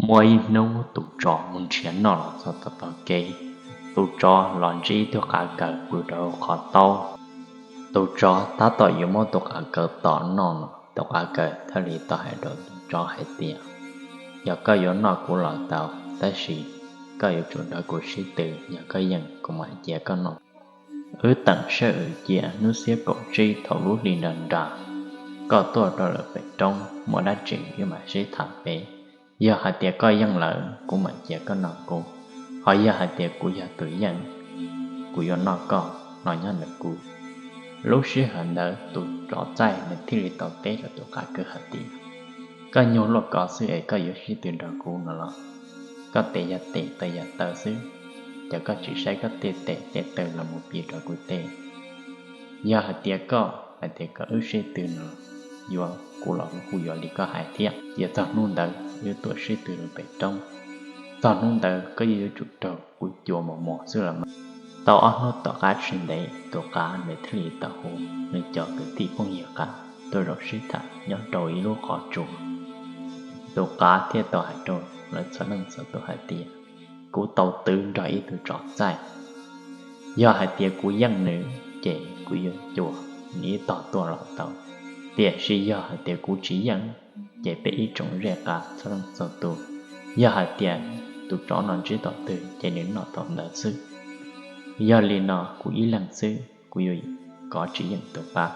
Muaj ib hnub tus tsov mus nrhiav noj los txog tom tog kev, tus tsov los ntsib ib tug qav kaws pw rau qhov taub. Tus tsov tab tom yuav muab tus qav kaws tom noj no, tus qav kaws thiaj li tau hais rau tus tsov hais tias, Yog koj yuav noj kuv los tau, tab sis koj yuav tsum nrog kuv sib tw, yog koj yeem kuv mam cia koj noj. Wb teem sij hawm cia hnub xiab kaum tsib thaum lub hli nra nra, koj tuaj rau lawm pem roob, muaj dab tsi wb mam sib tham pem. Yog hais tias koj yeej lawm kuv mam cia koj noj kuv, ho yog hais tias kuv yog tus yeej, kuv yuav noj koj no nyob ntawm kuv. Lub sij hawm ntawd tus tsov txaij nws thiaj li tau teb rau tus qav kaws hais tias, Koj nyuag luaj kov xwb es koj yuav sib tw nrog kuv no los? Koj tes yog tes, taw yog taw xwb, ces koj tsis saib koj tej tes tej taw los mus piv rau kuv tej. Yog hais tias koj hais tias kom wb sib tw no, yuav kuv los kuv yuav li koj hais thiab, cia txog hnub ntawd wb tuaj sib tw rau pem roob. Txog hnub ntawd koj yuav yuav tsum raug kuv cua mos mos xwb los mas. Tau ob hnub tom qab tsis ntev tus qav nws thiaj li tau hu nws cov kwv tij phooj ywg qav tuaj zaum sib tham nyob rau ib lub qhov tsua. Tus qav thiaj tau hais rau lawv txhua leej txhua tus hais tias, Kuv tau twv nrog ib tug tsov txaij. Yog hais tias kuv yeej nws, ces kuv yuav cua nws ib tog tuaj los tau. Tiam sis yog hais tias kuv tsis yeej, ces peb ib tsoom zej qav txhua leej txhua tus, yog hais tias tus tsov no ntsib tom twg ces nws noj tom ntawd xwb. Yog li no kuv ib leeg xwb, kuv yuav kov tsis yeej tus qav.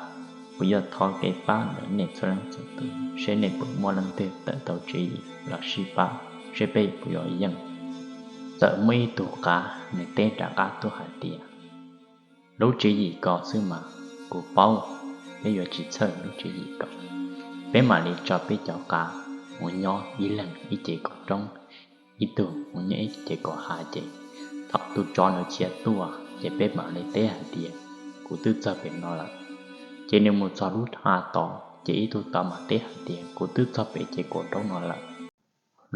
Kuv yuav thov kev pab ntawm nej txhua leej txhua tus, seb nej puas muaj leej twg tawm tau tswv yim los sib pab, seb peb puas yuav yeej. Txawm muaj ib tug qav nws teb rov qab tuaj hais tias, Lub tswv yim ko xwb mas, kuv paub peb yuav tsis txhawj lub tswv yim ko. Peb mam li tso peb cov qav mus nyob ib leeg ib ce kaum roob, ib tug mus nyob ib ce kaum hav, ces thaum tus tsov nws khiav tuaj ces peb mam li teb hais tias, Kuv twb txog pem no lawm. Ces nws mus txog lub hav tod ces ib tug tod mam teb hais tias, Kuv twb txog pem ce kaum roob no lawm.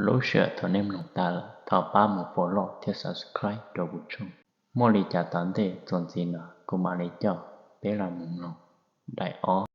Lub sij hawm thaum nej mloog tas lawm, thov pab mus follow thiab subscribe rau kuv channel. Muaj li cas tom ntej txuas ntxiv no kuv mam li coj peb los mus mloog daim ob.